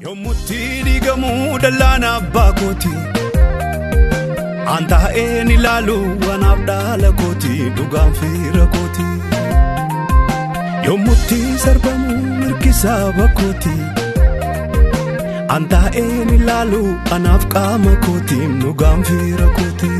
Yommutti diigamuu dallaan abbaa kooti. An taa'een ilaalu anaaf dhaala kooti dhugaan fira kooti. Yommutti sarbamu mirgi saba kooti. An taa'een ilaalu anaaf qaama kooti dhugaan fira kooti.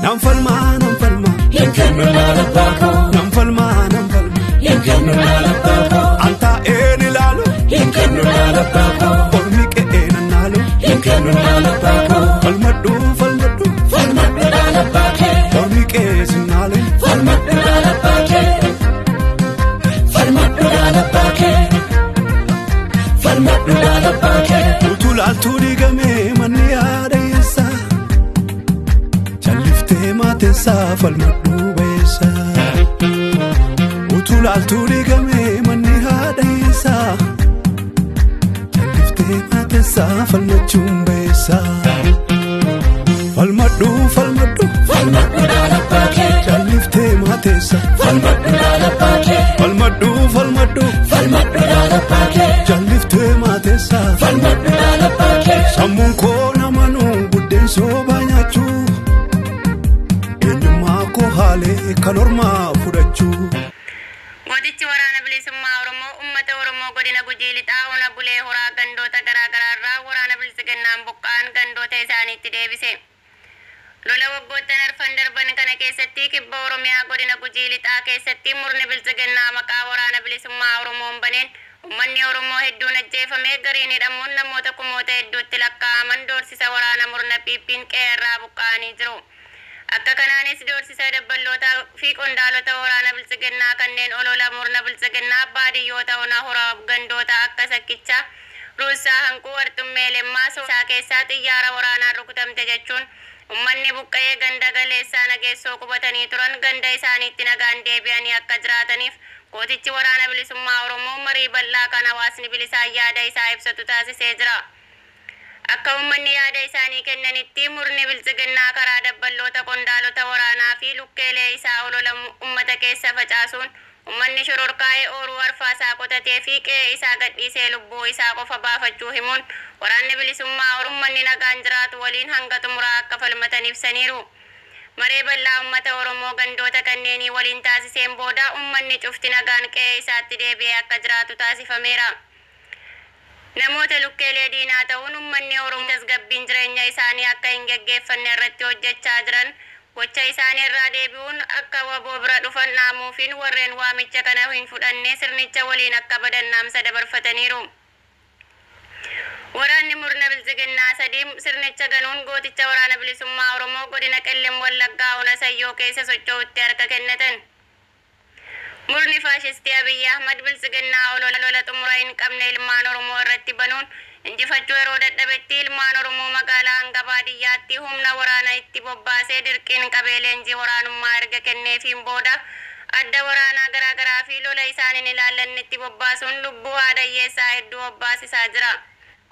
Nan falma nan falma. Hin kennu laala baakoo. Nan falma nan falma. Hin kennu laala baakoo. An taa'een ilaalu. Hin kennu laala baakoo. Ormi qe'ee nan naalu. Hin kennu laala baakoo. Falmadhu falmadhu. Falmadhu laala baakee. Ormi qe'ee sinnaalu. Falmadhu laala baakee. Falmadhu laala baakee. Falmadhu laala baakee. Utuu laaltuu diigamee manni yaada eessa? Jalliftee maateessaa falmadhu beessa. Utuu laaltuu diigamee manni haadha eessa? Jalliftee maateessaa falmachuun beessa. Falmadhu falmadhu. Falmadhu laala baakee. Jalliftee maateessa. Falmadhu laala baakee. Falmadhu falmadhu. Falmadhu laala baakee. Jalliftee maateessa. Falmadhu laala baakee. Sammuun koo namanuu buddeen soobaa nyaachuu. Eenyummaa koo haalee kan ormaa fudhachuu. Gootichi waraana bilisummaa Oromoo uummata Oromoo godina Gujii lixaa ona bulee horaa gandoota garaa garaa irraa waraana bilisiginnaan buqqa'an gandoota isaaniitti deebise. Lola waggoottan arfan darban kana keessatti kibba Oromiyaa godina Gujii lixaa keessatti murni bilisiginnaa maqaa waraana bilisummaa Oromoon baneen uummanni Oromoo hedduun ajjeefamee gariin hidhamuun namoota kumoota hedduutti lakkaa'aman doorsisa waraana murna piippiin qe'ee irraa buqqa'anii jiru. Akka kanaanis doorsisa dabballootaa fi qondaalota waraana bilisiginnaa kanneen olola murna bilisiginnaa baadiyyoota ona horaa gandoota akka sakkichaa Ruusaa hanquu warxummee lemmaa isaa keessaa xiyyaara waraanaan rukutamte jechuun uummanni buqqa'ee ganda galeessaa nageessoo qubatanii turan ganda isaaniitti nagaan deebi'anii akka jiraataniif gootichi waraana bilisummaa Oromoo marii bal'aa kan hawaasni bilisaan yaada isaa ibsatu taasisee jira. Akka uummanni yaada isaanii kennanitti murni bilisiginnaa karaa dabballoota qondaalota waraanaa fi lukkeelee isaa olola uummata keessa facaasuun uummanni shororkaa'ee ooruu arfaasaa qotatee fi qe'ee isaa gadhiisee lubbuu isaa qofa baafachuu himuun waraanni bilisummaa uummanni nagaan jiraatu waliin hanga xumuraa akka falmatan ibsaniiru. Maree bal'aa uummata Oromoo gandoota kanneenii waliin taasiseen booda uummanni cufti nagaan qe'ee isaatti deebi'ee akka jiraatu taasifameera. Namoota lukkeelee diinaa ta'uun uummanni Oromoo tasgabbiin jireenya isaanii akka hin geggeeffanne irratti hojjechaa jiran gocha isaanii irraa deebi'uun akka waboo bira dhufan dhaamuufiin warreen waamicha kana hin fudhanne sirnicha waliin akka badan dhaamsa dabarfataniiru. Waraanni murna bilisiginnaa sadii sirnicha ganuun gooticha waraana bilisummaa Oromoo godina Qellem Wallaggaa ona Sayyoo keessa socho'utti harka kennatan. Murni faashistii Abiyyi Ahmad bilisiginnaa olola xumura hin qabne ilmaan Oromoo irratti banuun injifachuu yeroo dadhabetti ilmaan Oromoo magaalaa hanga baadiyyaatti humna waraana itti bobbaasee dirqiin qabee leenjii waraanummaa erga kenneefiin booda adda waraanaa garaa garaa fi lola isaaniin ilaallannetti bobbaasuun lubbuu haadha hiyyeessaa hedduu obbaasisaa jira.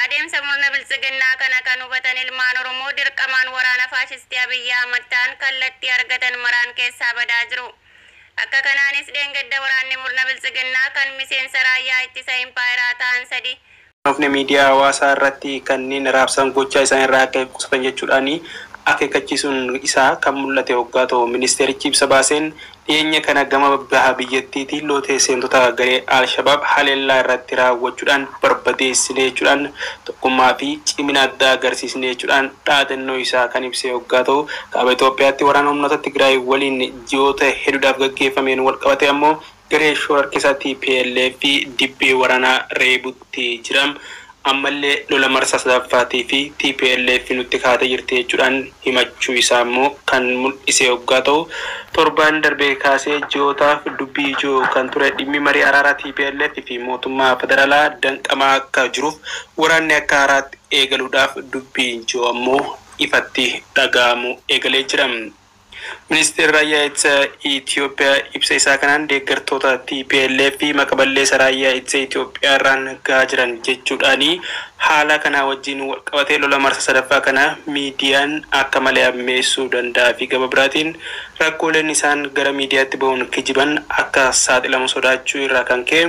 Adeemsa murna bilisiginnaa kana kan hubatan ilmaan Oromoo dirqamaan waraana faashistii Abiyyi Ahmad ta'an kallattii argatan maraan keessaa badaa jiru. Akka kanaanis dheengadda waraanni murna bilisiginnaa kan miseensa raayyaa ittisa impaayeraa ta'an sadi Ofni miidiyaa hawaasaa irratti kanneen raabsan gochaa isaan irraa akka qusatan jechuudhaan akeekkachiisuun isaa kan mul'ate hoggaa ta'u ministeerichi ibsa baaseen dhiyeenya kana gama baha biyyattiitiin lootee seentota garee Alshabaab haleellaa irratti raawwachuudhaan barbadeessine jechuudhaan tokkummaa fi cimina addaa agarsiisne jechuudhaan dhaadannoo isaa kan ibse hoggaa ta'u kaaba Itoophiyaatti waraana humnoota Tigraay waliin ji'oota hedduudhaaf gaggeeffameen wal qabate ammoo garee shororkeessaa TPLF fi dibbee waraanaa reebutti jiram ammallee lola marsaa sadaffaatii fi TPLF nutti kaatee jirti jechuudhaan himachuu isaa immoo kan mul'ise hoggaa ta'u torbaan darbee kaasee ji'ootaaf dubbii ijoo kan ture dhimmi marii araaraa TPLF fi mootummaa federaalaa danqamaa akka jiruuf waraanni akka haaraatti eegaluudhaaf dubbiin ijoo ammoo ifatti dhaga'amu eegalee jira. Ministeerri raayyaa ittisa Itoophiyaa ibsa isaa kanaan deeggartoota TPLF fi maqaballeessa raayyaa ittisa Itoophiyaa irraan gahaa jiran jechuudhaani haala kanaa wajjin wal qabatee lola marsa sadaffaa kana miidiyaan akka malee ammeessuu danda'a fi gama biraatiin Rakkooleen isaan gara miidiyaatti bahuun kijiban akka saaxilamu sodaachuu irraa kan ka'e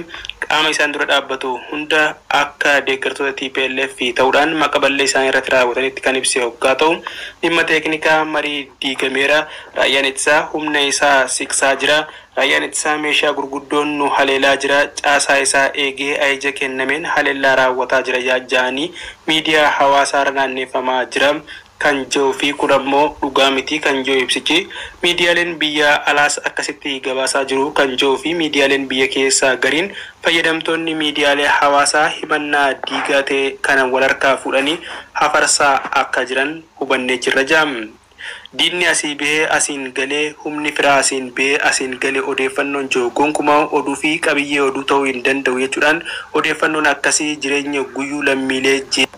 qaama isaan dura dhaabbatu hunda akka deeggartoota TPLF ta'uudhaan maqaballee isaan irratti raawwatanitti kan ibse hoggaa ta'u, dhimma teeknikaa marii diigameera, raayyaan ittisaa humna isaa siqsaa jira, raayyaan ittisaa meeshaa gurguddoon nu haleelaa jira, caasaa isaa eegee ajaja kennameen haleellaa raawwataa jira ja'anii miidiyaa hawaasaa irra naanneeffamaa jira kan jiru fi kun ammoo dhugaa miti kan jiru ibsichi. Miidiyaaleen biyya alaas akkasitti gabaasaa jiru kan jiru fi miidiyaaleen biyya keessaa gariin fayyadamtoonni miidiyaalee hawaasaa himannaa diigaa ta'e kana wal harkaa fuudhanii hafarsaa akka jiran hubannee jirra jaam. Diinni asii bahee asiin galee, humni firaa asiin bahee asiin galee odeeffannoon jiru gonkumaa oduu fi qabiyyee oduu ta'uu hin danda'u jechuudhaan, odeeffannoon akkasii jireenya guyyuu lammiilee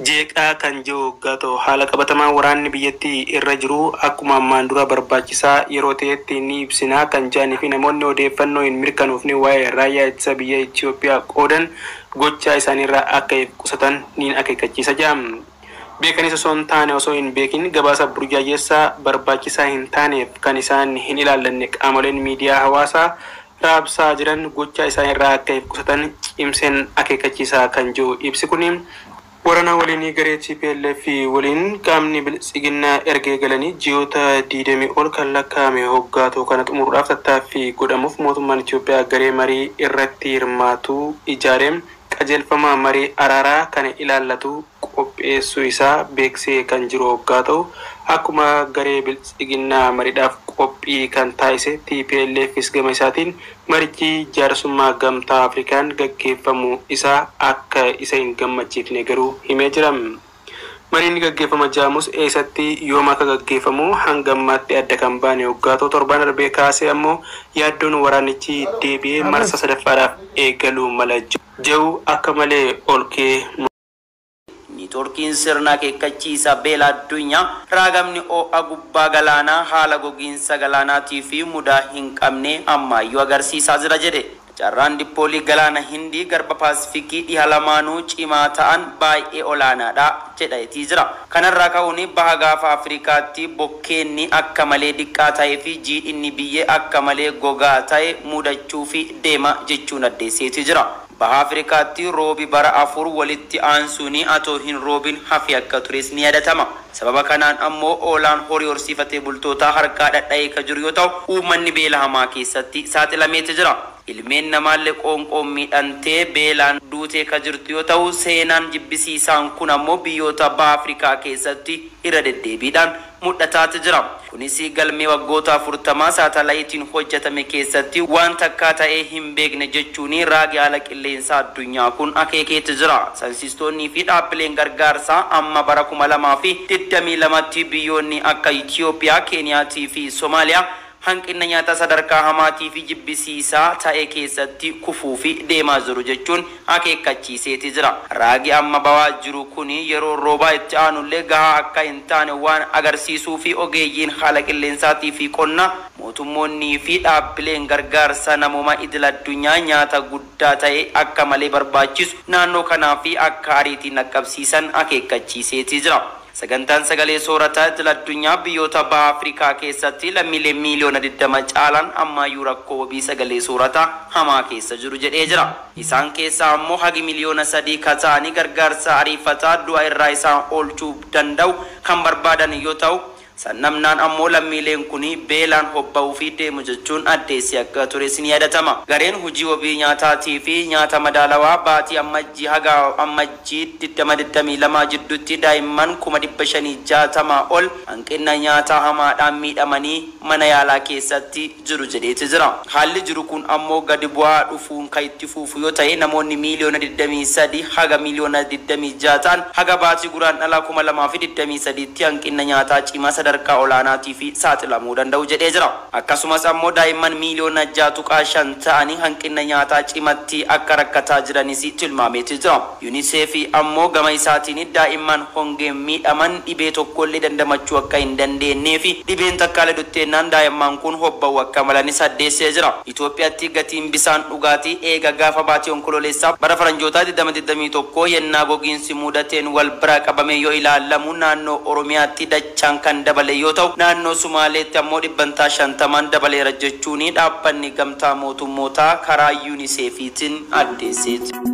jeeqaa kan jiru hoggaa ta'u, haala qabatamaa waraanni biyyattii irra jiru akkuma ammaan dura barbaachisaa yeroo ta'etti ni ibsinaa kan jedhanii fi namoonni odeeffannoo hin mirkanoofne waa'ee raayyaa ittisa biyya Itoophiyaa qoodan gochaa isaaniirraa akka qusatan niin akeekkachiisa jedhama. Beekanis osoo hin taane osoo hin beekin gabaasa burjaajessaa barbaachisaa hin taaneef kan isaan hin ilaallanne qaamoleen miidiyaa hawaasaa raabsaa jiran gochaa isaan irraa akka of qusatan cimseen akeekkachiisaa kan jiru ibsi kuni. Waraana waliinii garee TPLF waliin qaamni biltsiginnaa erga eegalanii ji'oota 20 ol kan lakkaa'ame hoggaatu kana xumuruudhaaf tattaaffii godhamuuf mootummaan Itoophiyaa garee marii irratti hirmaatu ijaaree qajeelfama marii araaraa kana ilaallatu qopheessuu isaa beeksisee kan jiru hoggaa ta'u, akkuma garee biltsiginnaa mariidhaaf qophii kan taasise TPLFs gama isaatiin marichi jaarsummaa Gamtaa Afrikaan gaggeeffamu isaa akka isa hin gammachiifne garuu himee jira. Mariin gaggeeffama jaamus eessatti, yoom akka gaggeeffamu hanga ammaatti adda kan baane hoggaa ta'u, torban darbee kaasee ammoo yaaddoon waraanichi deebi'ee marsa sadaffaadhaaf eegaluu mala jedhu akka malee ol ka'ee. Niitoorkiin sirna akeekkachiisa beela addunyaa raagamni ho'a gubbaa galaanaa haala gogiinsa galaanaatii fi mudaa hin qabne ammayyuu agarsiisaa jira jedhe. Carraan dippoolii galaana Hindii garba Paasifikii dhiha lamaanuu cimaa ta'an baay'ee olaanaadha jedhaetii jira. Kanarraa ka'uun baha gaafa Afrikaatti bokkeenni akka malee diqqaa ta'ee fi jiidhinni biyyee akka malee gogaa ta'e mudachuu fi deema jechuun addeesseeti jira. Baha Afrikaatti roobi bara 4 walitti aansuun atoo hin roobin hafe akka tures ni yaadatama. Sababa kanaan ammoo oolaan horii horsiifatee bultootaa harkaa dhadha'ee kan jiru yoo ta'u, uummanni beela hamaa keessatti saaxilameeti jira. Ilmeen namaallee qoonqoon miidhamtee beelaan duutee kan jirtu yoo ta'u, seenaan jibbisiisaan kun ammoo biyyoota baha Afrikaa keessatti irra deddeebiidhaan mul'ataati jira. Kunis galmee waggoota 40 saatalaayitiin hojjetame keessatti waan takkaa ta'ee hin beekne jechuun raagi haala qilleensaa addunyaa kun akeekeeti jira. Saayinsistoonnii fi dhaabbileen gargaarsaa amma bara 2022tti biyyoonni akka Itoophiyaa, Keeniyaatii fi Somaaliyaa hanqina nyaataa sadarkaa hamaatii fi jibbisiisaa ta'e keessatti kufuu fi deemaa jiru jechuun akeekkachiiseeti jira. Raagi amma bawaa jiru kun yeroo roobaa itti aanullee gahaa akka hin taane waan agarsiisuu fi ogeeyyiin haala qilleensaatii fi qonna, mootummoonnii fi dhaabbileen gargaarsa namoomaa idil addunyaa nyaata guddaa ta'e akka malee barbaachisu naannoo kanaa fi akka ariitiin dhaqqabsiisan akeekkachiiseeti jira. Sagantaan sagalee soorataa idil addunyaa biyyoota baha Afrikaa keessatti lammiilee miiliyoona 20 caalaan ammayyuu rakkoo wabii sagalee soorataa hamaa keessa jiru jedhee jira. Isaan keessaa ammoo hagi miliyoona 3 ka ta'anii gargaarsa ariifataa du'a irraa isaan oolchuu danda'u kan barbaadan yoo ta'u, sannamnaan ammoo lammiileen kun beelaan hobba'uu fi deemu jechuun addeessi akka tures ni yaadatama. Gareen hojii wabii nyaataatii fi nyaata madaalawaa baatii Ammajjii haga Ammajjii 2022 jidduutti daa'imman 560,000 ol hanqina nyaataa hamaadhaan miidhamanii mana yaalaa keessatti jiru jedheeti jira. Haalli jiru kun ammoo gadi bu'aa dhufuun kan itti fufu yoo ta'e, namoonni miiliyoona 23 haga miiliyoona 26 ta'an haga baatii Guraandhalaa 2023tti hanqina nyaataa cimaa sadarkaa olaanaatii fi saaxilamuu danda'u jedhee jira. Akkasumas ammoo daa'imman miiliyoona 6.5 ta'anii hanqina nyaataa cimatti akka rakkataa jiranis tilmaameeti jira. UNICEF ammoo gama isaatiin daa'imman hongeen miidhaman dhibee tokkollee dandamachuu akka hin dandeenyee fi dhibeen takkaalee dutteennaan daa'imman kun hobba'uu akka malanis addeessee jira. Itoophiyaatti gatiin bisaan dhugaatii eega gaafa baatii Onkololeessaa bara faranjootaa 2021 yennaa gogiinsi mudateen wal bira qabame yoo ilaalamu, naannoo Oromiyaatti dachaan kan dabale yoo ta'u, naannoo Sumaaleetti ammoo 50% dabaleera jechuun dhaabbanni gamtaa mootummootaa karaa UNICEFiitiin addeesseeti.